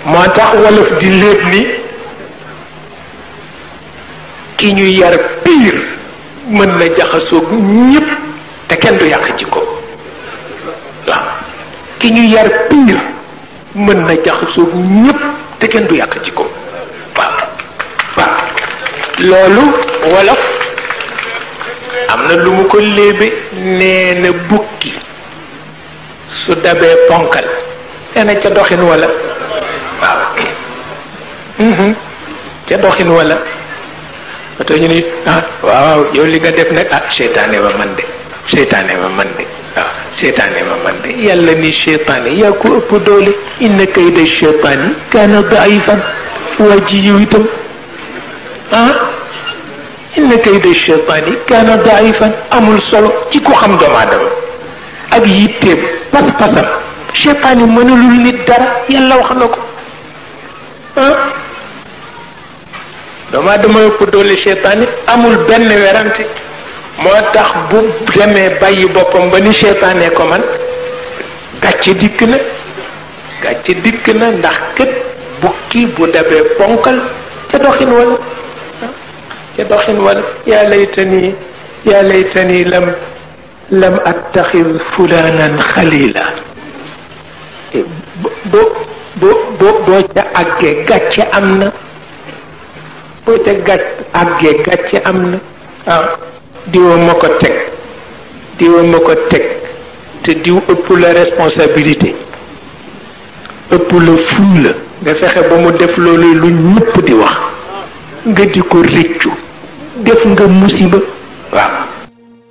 moo tax wolof di léeb ni ki ñu yar piir mën na jaxasoog ñépp te kenn du yàq jikko waaw ki ñu yar piir mën na jaxasoog ñépp te kenn du yàq jikko waaw waaw loolu wolof am na lu mu ko léebe nee na bukki su dabee ponkal nee na ca doxin wala waaw ca doxin wala wato ñu ni waaw yow li nga def nag seytaane ma man de seytaane ma man de waaw seytaane ma man de yàlla ni seytaane yaa ko ëpp doole inna kayda seytaani kaana daifan waa ji yiw itam inna kayda seytaani kaana daifan amul solo ci ku xam doomu aadama ak yitteem pas-pasam seytaan yi mënulul nit dara yàlla wax na ko doomu aadama ëpp doole seytaan yi amul benn werante moo tax bu demee bàyyi boppam ba ni seytaanee ko man gàcce dikk na ndax kët bukki bu dabee ponkal ca doxin wala yaa laytani lam attaxid fulanan xalila boo ca àggee gàcce am na boo ca àggee gàcce am na waaw diwa ma ko teg te diw ëpp la responsabilité ëpp la fulla nga fexe ba mu def loolu lu ñëpp di wax nga di ko rëccu def nga musiba waaw